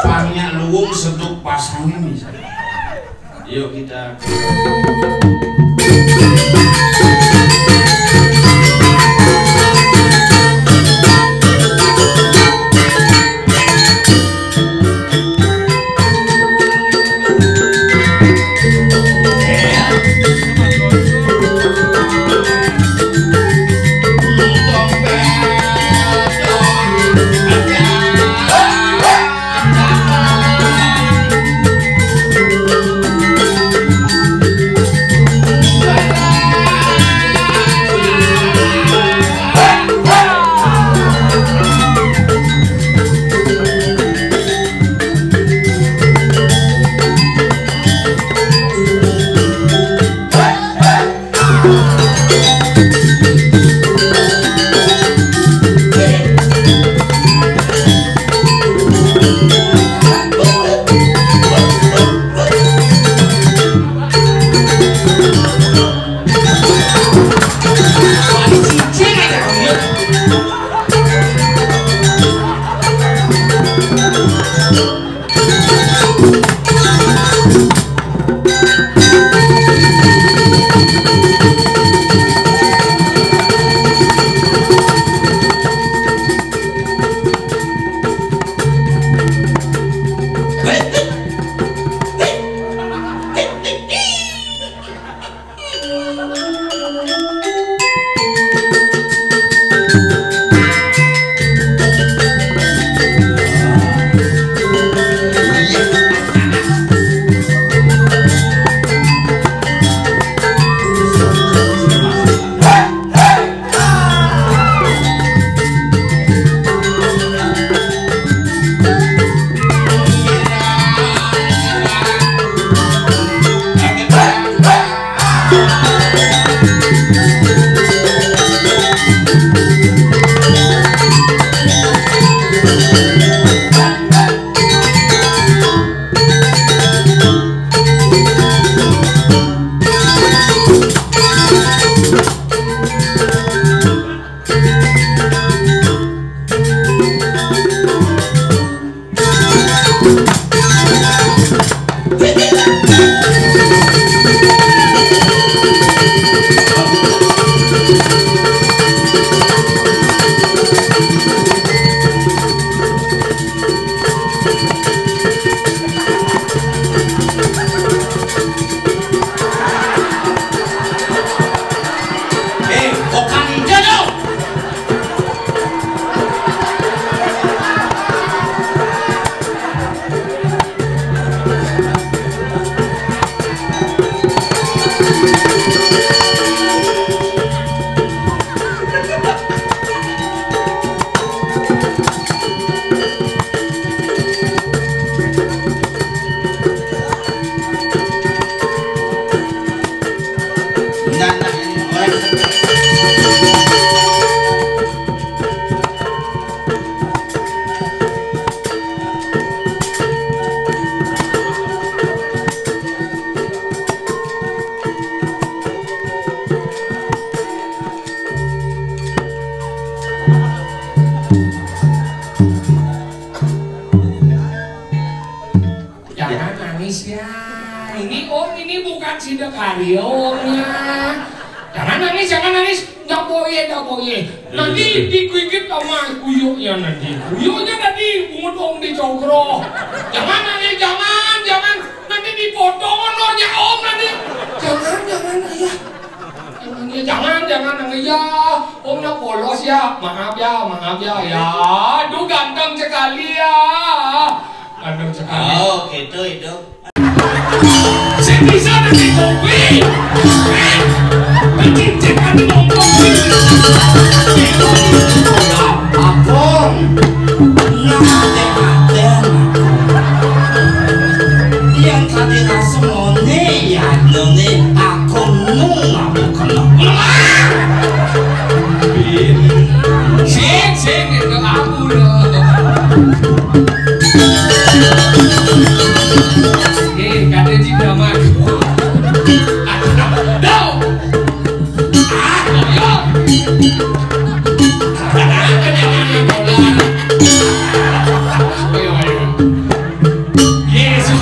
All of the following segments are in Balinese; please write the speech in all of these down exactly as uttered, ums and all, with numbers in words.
Pangnya luwung seduk pasangin nih. Yuk kita. Jangan nangis ya. Ini om, ini bukan sida karya omnya. Jangan nangis, jangan nangis. Nyok Boye dah boye. Nanti digigit sama kuyuknya nanti. Kuyuknya tadi bungut om dicongkrok. Jangan nanti, jangan, jangan. Nanti dipotong onornya om nanti. Jangan, jangan, iya. Jangan, ya, jangan, jangan, iya. Om nak bolos ya. Maaf ya, maaf ya. Ya, aduh ganteng sekali ya. Ganteng sekali. Oh, gitu itu. Sing bisa dadi kopi. Eh, becicik ati wong kopi. Abang, nate maten aku. Yang tadi rasa ngone, ya ngone, aku nung aku kena. Bin. Sing, sing, itu aku loh. Eh, kata cinta mah. Dau. Ah, ayo. Ayo, ayo. Yesus.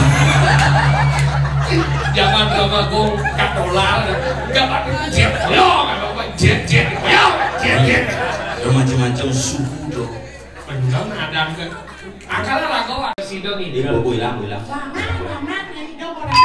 Zaman sama gong katolar. Enggak apa-apa. Jet, yo, enggak apa-apa. Jet, jet, yo, jet, jet. Yo, macam-macam suku tuh. Bener, ada ke. Akal lah, kau ada sidang ini. Iya, Bu, Bu, hilang, Bu, hilang. Selamat, selamat, ya, hidup orang.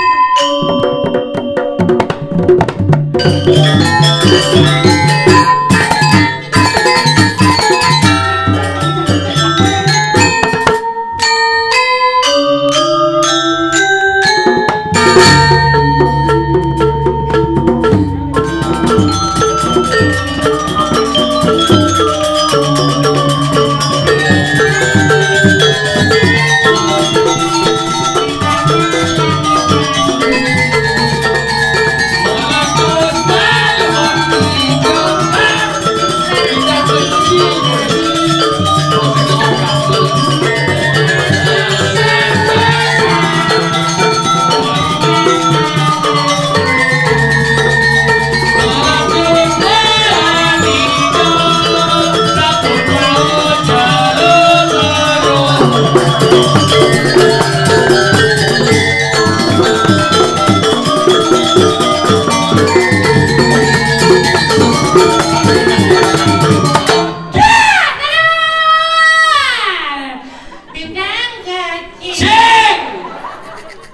Bintang kecil. Sing!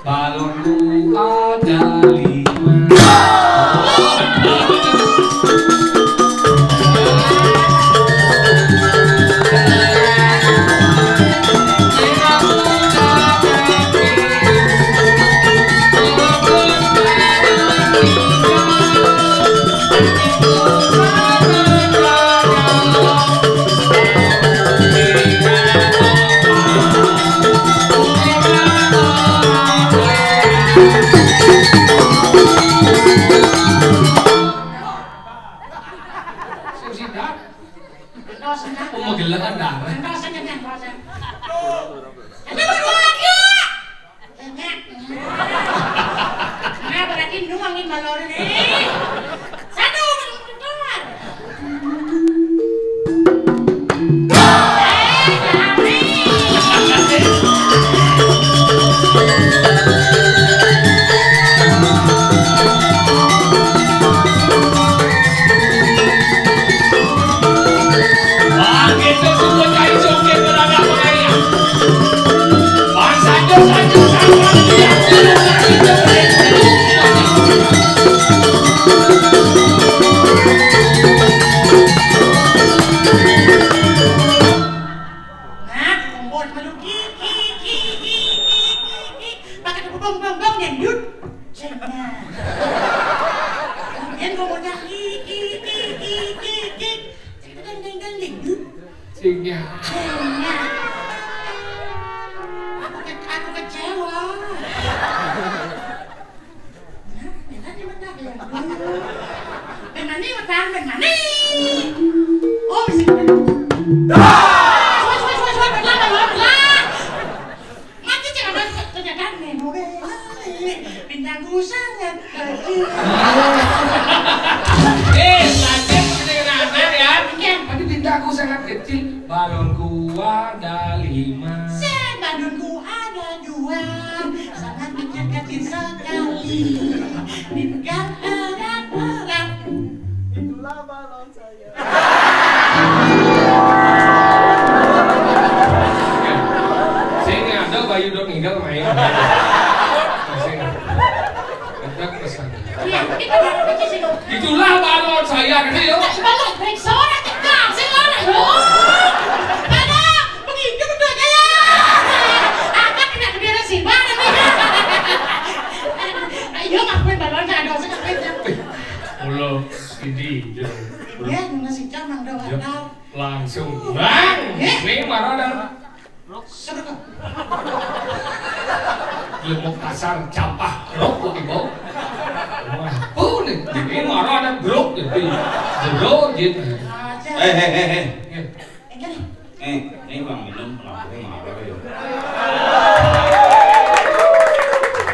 Balonku ada lima. Sing sidak. Entos, entos. Oh, magelangan darah. Entos, entos, entos. Ada baru lagi. Nah, berarti nuangin balon ini. Satu, keluar. Nah, kompor malu ki, ki, ki. Pakai tepung bong, bong, bong, dangdut. Cengnya. Kemudian kompornya ki, ki, ki. Cek, dang, dang, dang, dangdut. Cengnya. Cengnya. Aku ke-, aku kecewa. Nah, minta dia minta. Bén mani, wetang, bén mani. Oh, bisa. Suwe, suwe, suwe, suwe, pelan, pelan, pelan. Mati jangan ternyata nemu. Bintangku sangat kecil. Eh, lanjut ke anak ya. Iya. Tapi bintangku sangat kecil. Balonku ada lima. Set, balonku ada dua. Sangat kecil-kecil sekali. Tinggal erat-erat. Itulah balon saya. Dasar capah kerok kok ibu. Wah, pun nih. Ini marah ada grup gitu. Jero gitu. Aja. Eh, eh, eh, eh. Iya. Enggak nih. Eh, ini Bang minum, kenapa ini marah ya?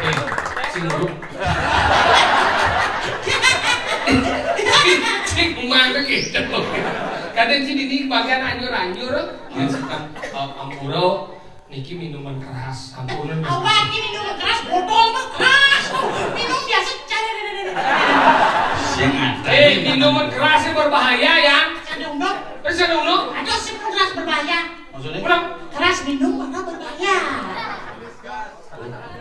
Eh, sing grup. Sing mana gitu. Kadang sih ini bagian anjur-anjur. Ampura. Niki minuman keras, ampun. Awak iki minuman keras, botol mah keras. Minum biasa cara. Sing ada. Eh, minuman keras itu berbahaya ya. Ada undang. Terus ada undang. Ada sih keras berbahaya. Maksudnya? Kurang. Keras minum maka berbahaya.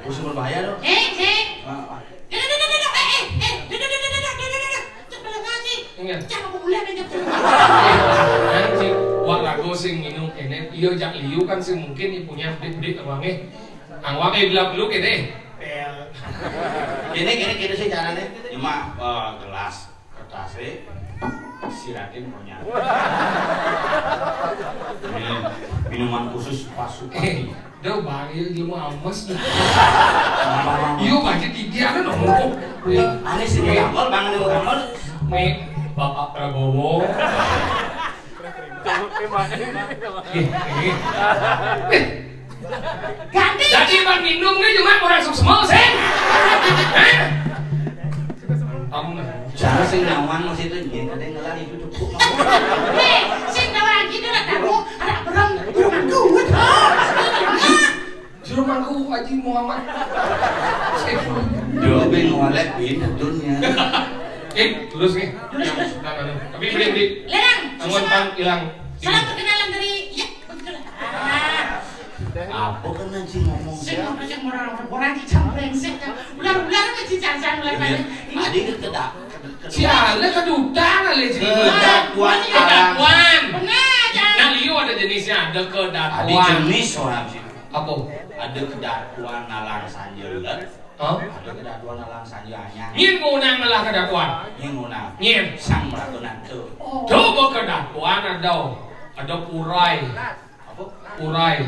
Terus berbahaya dong. Eh, eh. Ah, ah. Duduk, duduk, duduk, duduk. Eh, eh, eh, duduk, duduk, duduk, duduk, duduk, duduk. Cek belengaji. Iya. Jangan aku mulai aja. Nanti wak lagu sing minum kene, iyo jak liu kan sing mungkin ipunya bedik-bedik awangnya. Awangnya bilang dulu kene. Pel. Gini, gini, gini sih caranya. Cuma eh, gelas kertasnya siratin monyet. Ini minuman khusus Pak Supati. Dah bang, iya dia mah ames dah. Iya aja di dia kan ngomong. Aneh sih, Bang Gambol, Bang, ada Bang Gambol. Nih, Bapak Prabowo. Ih, ih. Ganti. Jadi bang minum nih cuma orang semua sih. Hah? Kamu nih. Cara sing nawang masih itu, iya, ada yang ngelar itu cukup. Nih, sing nawang gitu lah kamu, ada berang, berang duit. Juru mangku Haji Muhammad Saiful. Yo, ben walek ben tentunya. Eh, terus nih. Tapi beli beli. Lerang. Anggon pan hilang. Salam perkenalan dari, ya, begitulah. Ah. Apa kan nanti ngomong? Sing apa sih orang orang cicak brengsek kan. Ular-ular apa cicak ular pada. Ini ada kedak. Siapa kedutan aja sih? Kedakuan. Kedakuan. Benar, jangan. Nah, liu ada jenisnya, ada kedakuan. Ada jenis orang sih. Apa? Ada kedakuan nalang sanjelet. Hah? Ada kedakuan nalang sanjanya. Nyin ngunang nalang kedakuan. Nyin ngunang. Nyin. Sang meragu nantu. Oh. Coba kedakuan ada. Ada purai. Apa? Purai.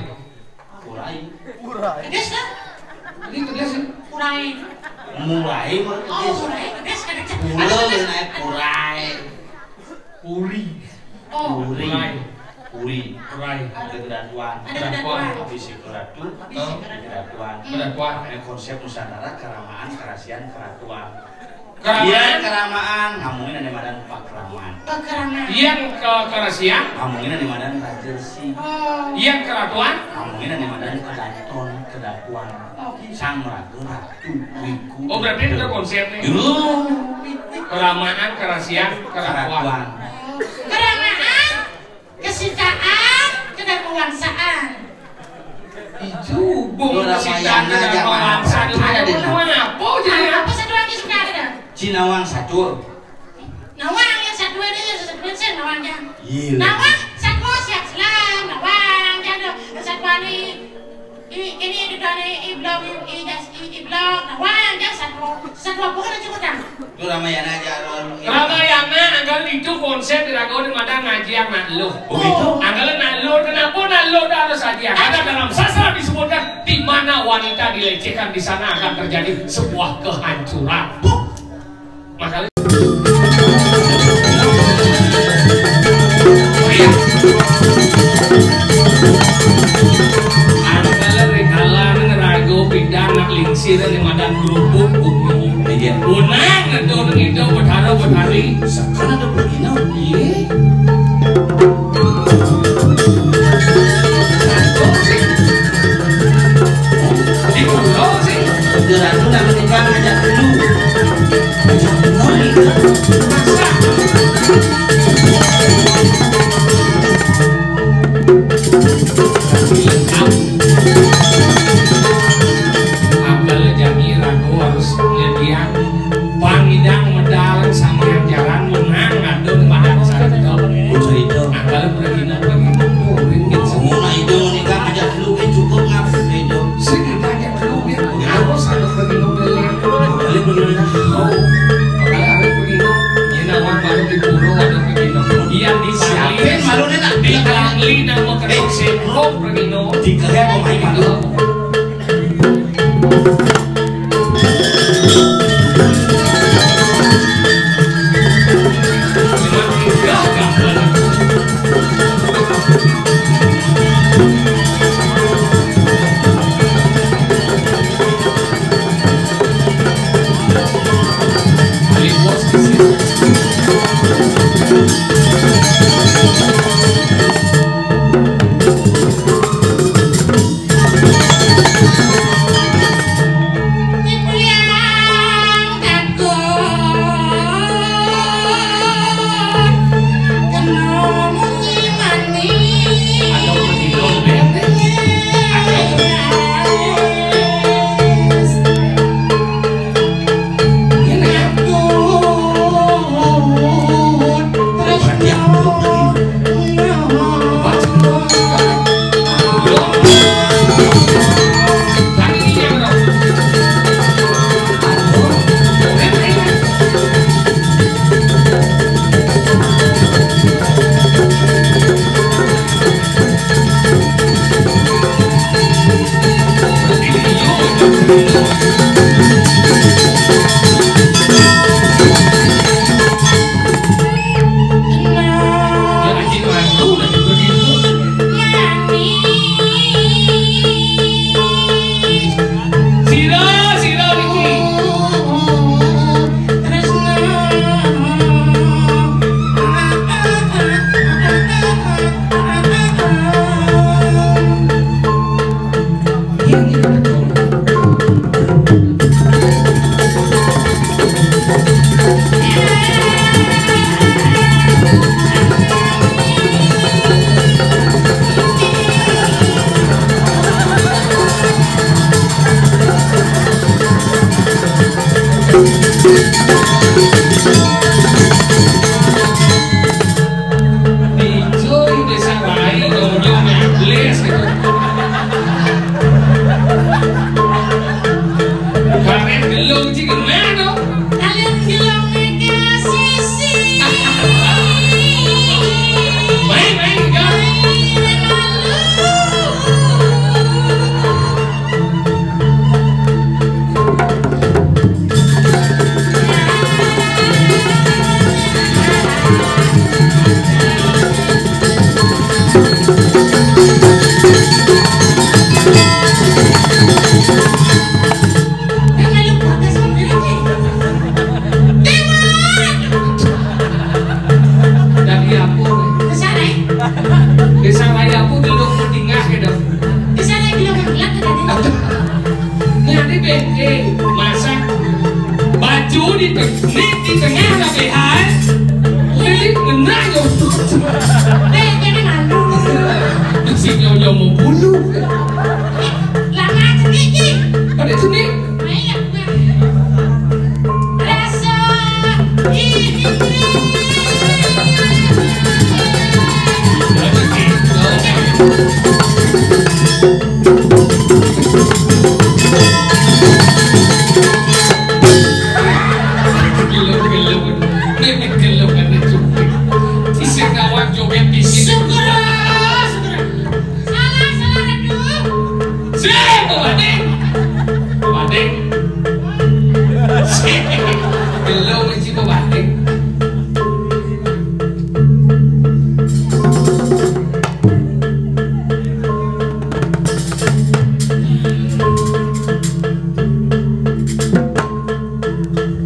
Purai. Kedes kan? Ini kedes ya? Purai. Mulai mah kedes. Oh, mulai kedes kan? Pulau naik purai. Puri. Oh. Puri. Puri. Puri. Ada kedakuan. Ada kedakuan. Habis itu ratu. Habis itu ratu. Kedakuan. Kedakuan. Ada konsep Nusantara, keramaan, kerasian, keratuan. Keramaan. Yang keramaan, ngomongin ada madan pakeramaan. Pakeramaan. Yang ke kerasian. Ngomongin ada madan rajersi. Oh. Yang keratuan. Ngomongin ada madan kedaton, kedakuan. Oke. Sang ratu, ratu, wiku. Oh, berarti itu konsepnya. Yo. Keramaan, kerasian, kerakuan. Kerakuan. Keramaan, kesitaan, kedarmawansaan. Itu bung kesitaan, kedarmawansaan. Ada di mana? Apa jadi? Apa satu lagi sudah ada? Cinawang satu. Nawang yang satu ini, yang satu ini, nawang yang. Iya. Nawang satu siap selam, nawang yang satu ini. Ini, ini itu dari iblok, i jas, i iblok, nawang yang satu. Satu apa kan cukup dah. Itu Ramayana aja, Ron. Ramayana, anggal itu konsep dirago di mana ngaji anak lu. Begitu? Anggal anak lu, kenapa anak lu dah harus aja? Karena dalam sastra disebutkan, di mana wanita dilecehkan, di sana akan terjadi sebuah kehancuran. Makanya Angkala rekalan ngerago pindah nak lingsir di madan kerupuk bumi. Iya. Unang ngedo ngido betara betari. Sekarang ada begini. Iya. Di pulau sih. Udah ratu nak menikah ngajak dulu. Ngajak dulu nih. Masa? Apalagi jami ragu harus nyediakan pangidang medal sama yang jalan menang ngadon bahan sarita. Sarita. Apalagi pergi pergi. Oh, nah itu nikah ngajak dulu kan cukup ngap itu. Sing ngajak dulu kan. Harus ada pergi mobil. Balik pergi. Oh, kalau ada pergi. Ini awal baru di pura ada pergi. Yang di siapin malu nih nak di Bangli nama kedok sepro pergi no. Tiga ya mau main malu. Bulu. Lah, macem iki. Pada sini. Ayo, rasa ini. Gelo, gelo. Gelo, gelo. Isih kawan joget di sini. Syukur, syukur. Salah, salah, aduh. Sik, Pak Badik. Pak Badik. Sik. Gelo, sik, Pak Badik.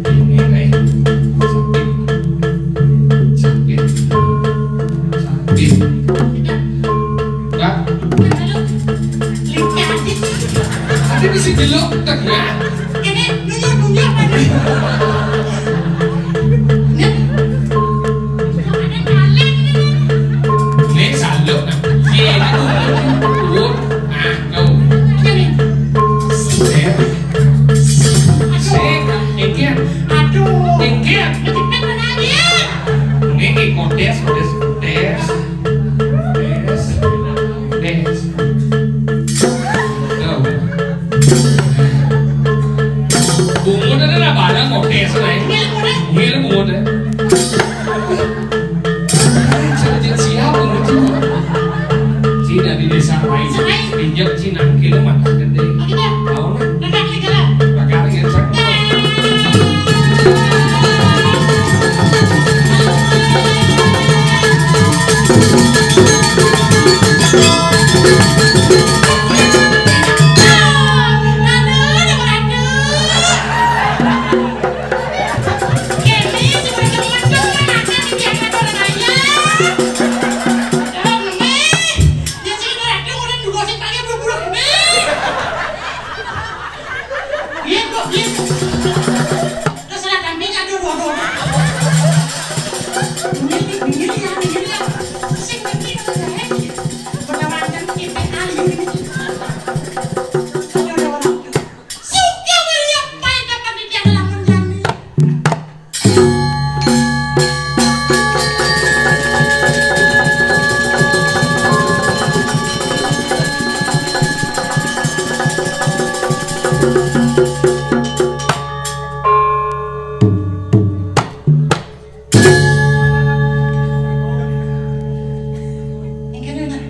Ini, eh, sakit. Sakit. Sakit. Enggak. Ada bisa jelok, tak ya? Ini nunjuk-nunjuk apa nih? Nih. Ada kaleng ini. Nih, saluk, nah. Iya, ini turun. Nah, kau. Ini. Sip. Sip. Engkian. Aduh. Engkian. Kejepit mana dia? Ini, kodes, kodes, kodes. Kodes. Kodes. Tuh. Bungut ada lah, barang kodes, lah. Ini bungut, eh. Ini bungut, eh. Siapa itu? Cina di desa lain. Pinjam Cina, kilo mata gede. Tahu lah. Pagar yang cakep. Suka wéh ya, paé dapat di tiang lamun jani. Engkene, Nak.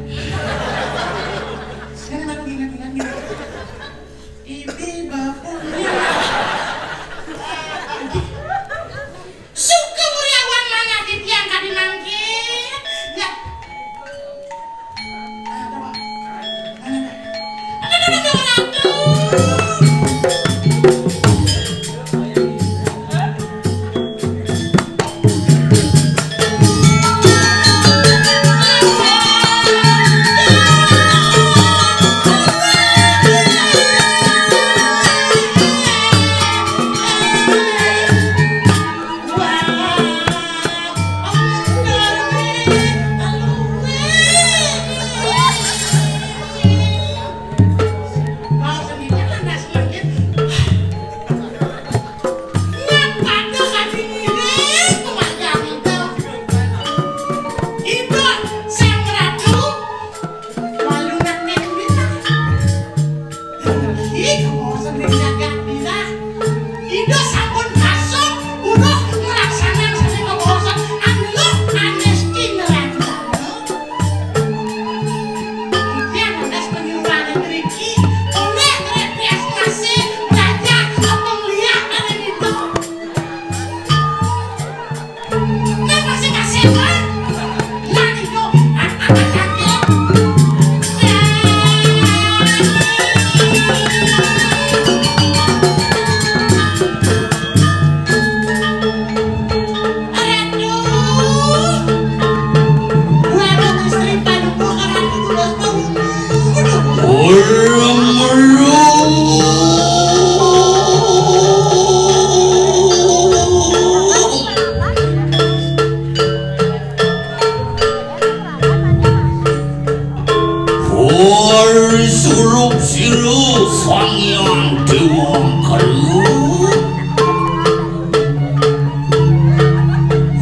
Engkene, Nak, gini, gini, gini. Ibi bapu. Suka wariawan manah titiang kadi mangkin. Nya. Ari surup sira Sang Hyang Dewa Kala.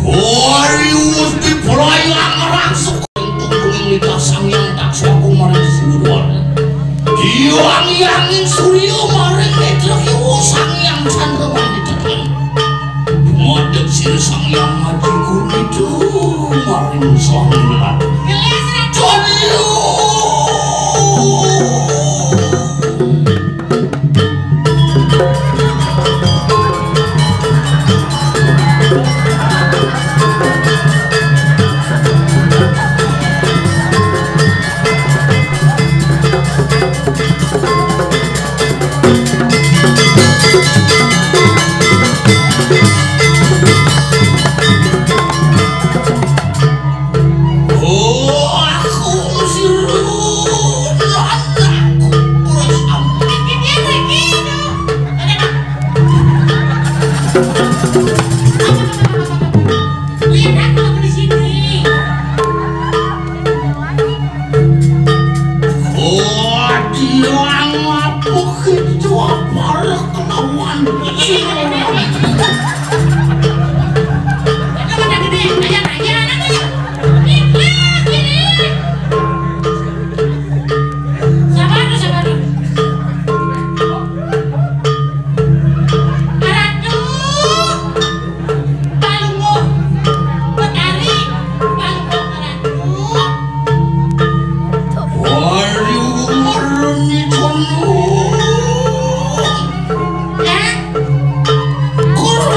Ari wus dipelayang rangsuk tungkunging lidah Sang Hyang Daksa aku maring Surya. Hyang Hyanging Surya maring Netra Kiwa Sang Hyang Chandra maring Netra Kiwa. Madeg sira Sang Hyang Aji Guru Ida maring Sang Hyang Ratu. Oh, dia ngapuh itu apa kelawan? Sabar, sabar. Ratu. Palungguh Betari, palungguh Ratu. Waduh, merem itu. Ya. Guru.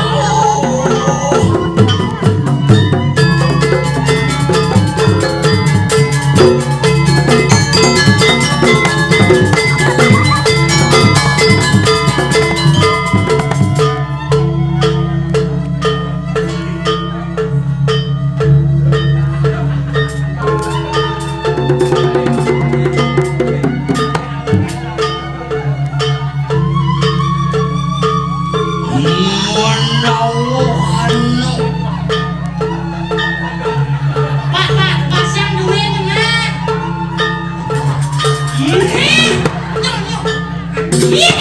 Menawa anu. Pak, Pak, pasang duit, Mak. Ih, nyok, nyok. Ih.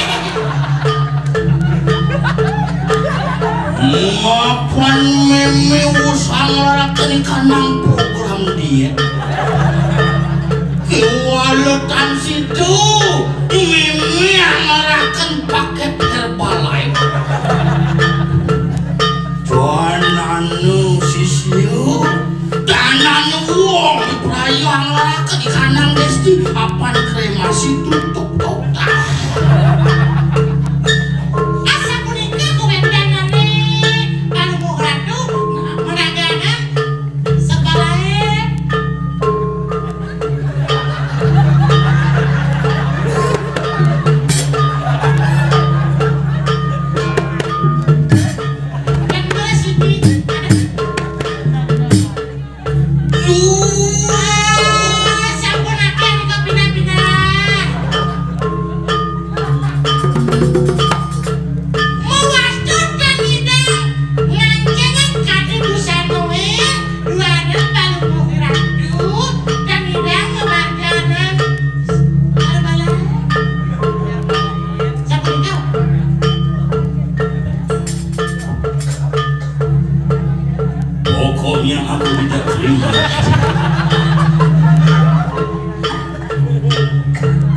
Mapan meme usang laraken kanang program diet. Kewaletan situ meme angaraken paket Herbalife. Dananu sisya, dananu wong diprayu angaraken kanang desti apan kremasi tutup total. Asapunika kuwentenane Palungguh Ratu menaganan sekalae. Yang boleh sini. Duh, sampun akeh nika pinah-pinah. Mawastu tan Ida nganjengan kadi busana duaning Palungguh Ratu tan Ida ngamarganan karo bala. Sapunika. Pokoknya aku tidak terima.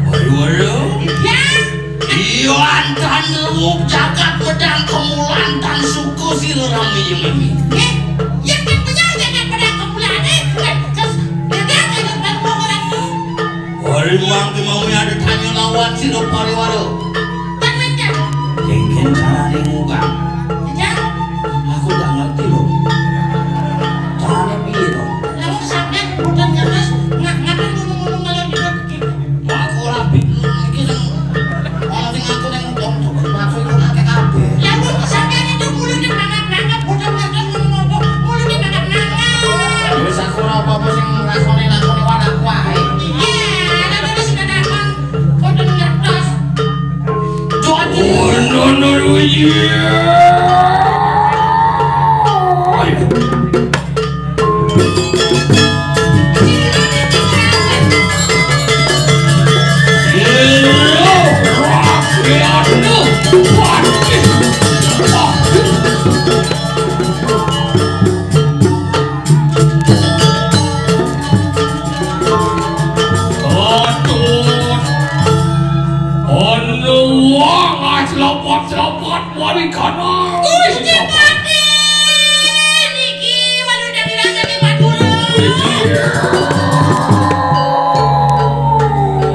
Waduh, waduh. Ya. Iya, antan ruwuk jagat pedang kemulan tan suku sira rame mimi. Eh, ya kan benar jagat pedang kemulan, eh. Terus, ya kan, ada orang tuh. Ora mangke mau ada tanya lawan sira pariwara. Kan macam. Kengken carane ngubah. Ya. Aku ndak ngerti loh. Carane piye to? Lamun sampean mboten ngertos, ngapa ngomong-ngomong ngalor ngidul? Aku ora pikir iki sing ana sing aku ning wong maksud iku akeh kabeh. Lamun sampean itu mulune mangan-mangan, mboten ngertos ngomong apa, mulune mangan-mangan. Wis aku ora apa-apa sing lakone-lakone wae aku wae. Iya, lamun wis tenanan, mboten ngertos. Dadi. Oh, no, no, no, yeah. Jabat Walikana. Gusti Patih, niki waduh dadi raja niki Madura.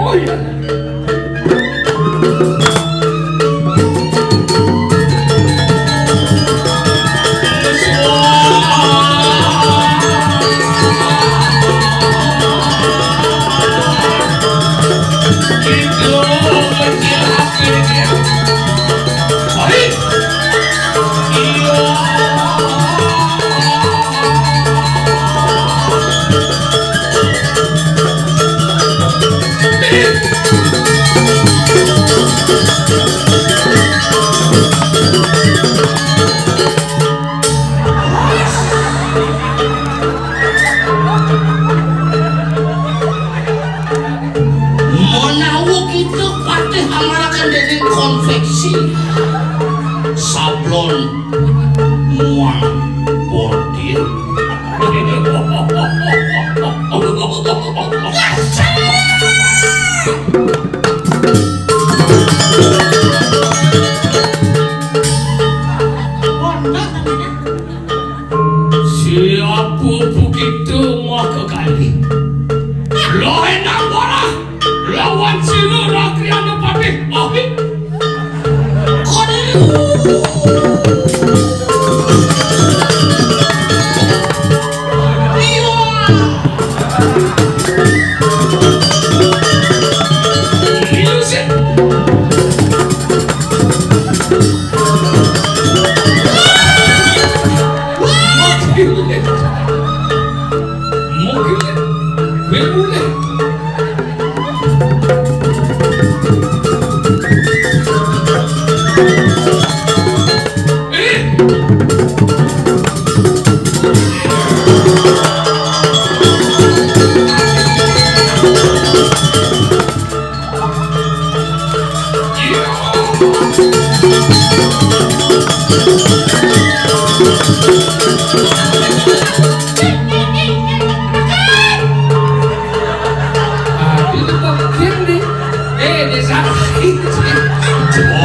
Oh, iya. Menawi kita patih amalaken dening konveksi, sablon muang bordir. Siapa begitu maka kali? Lain nang warah lawan sila rakyatnya patih mati. Kono. Iya. Ilusin.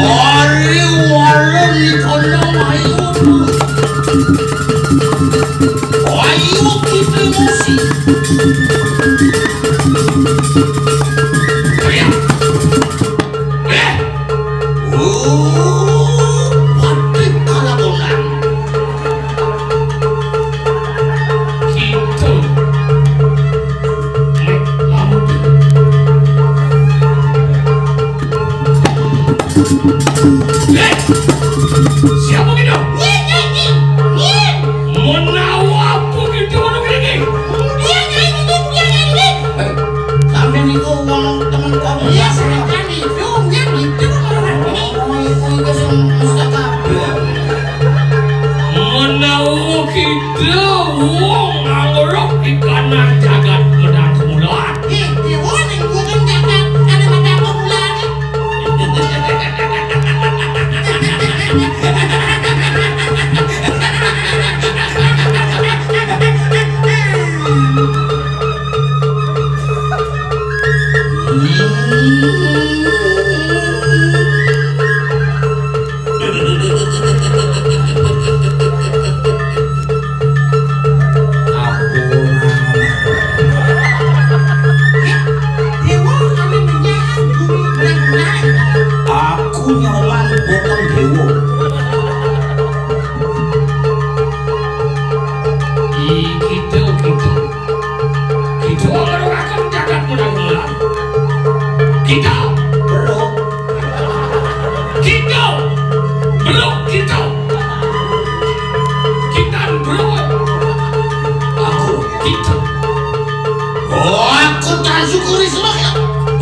Ari wala nikono ayu. Ayu kita musik. Eh, oh, patih kalabonan. Kita mek lamut. Eh, siapa kita? Menawa apa kita menunggu ini? Dia nyai ini, dia nyai ini. Sampeyan niku wong temen kok. Iya, sampeyan niku wong yang itu orang ini. Wong iku iku sing mesti kabeh. Menawa kita wong ngangguruk di kanan jagat medang kemulan. Eh, dewa ning gunung jagat ada medang kemulan. Aku nyoman boten dewa. Iki to, iki to. Kita ngerokaken jagat menang-menang. Kita, bro. Kita, bro, kita. Kita, bro. Aku, kita. Oh, aku tak syukuri sira ya.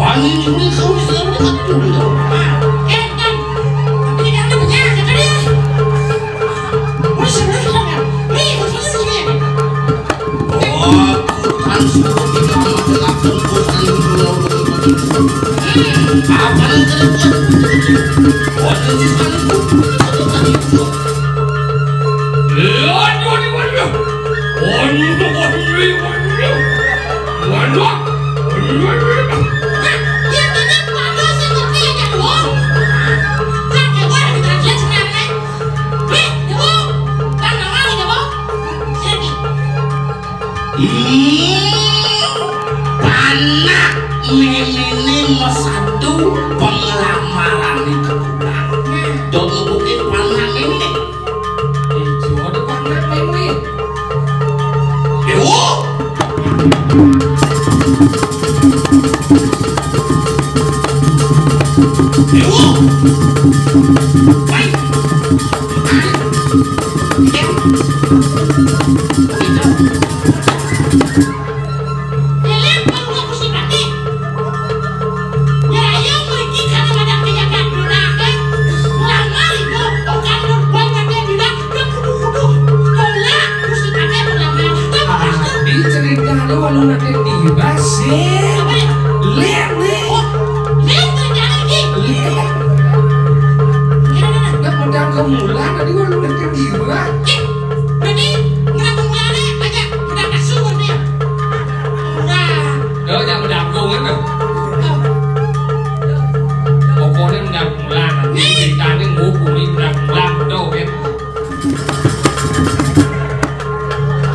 Bani ini kau bisa melihat dulu. Eh, kan. Tapi kan lu punya, kata dia. Wis, wis, wis. Nih, wis, wis, wis. Ini satu pengelamaran itu. Dong ngebukin warna ini. Ijo ada warna ini. Dewo. Dewo. Hai. Hai. Iya. Itu. Lélép kalau nggak mesti pakai. Ya, ayo pergi karena ada kegiatan berangkat. Ngelamar itu, oh, kalau buat pakai bilang, udah kudu-kudu. Bola, mesti pakai pengamal. Tapi pasti. Ah, di cerita lu, walau nanti dibahas, sih. Apa ya? Lélép, nih. Oh, lélép cerita lagi. Lélép. Gimana? Nggak pedang ke mula, tadi walau nanti dibahas. Eh, berarti nggak mula, aja, udah kasur nih. Udah. Yo, jangan udah aku kan. Pokoknya udah pulang. Ceritanya ngumpul ini udah pulang tuh ya.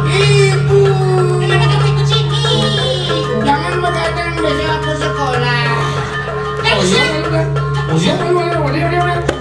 Ibu. Kenapa kamu ikut sini? Jangan begadang, besok aku sekolah. Oh iya, kan? Oh iya, kan? Udah, udah, udah, udah.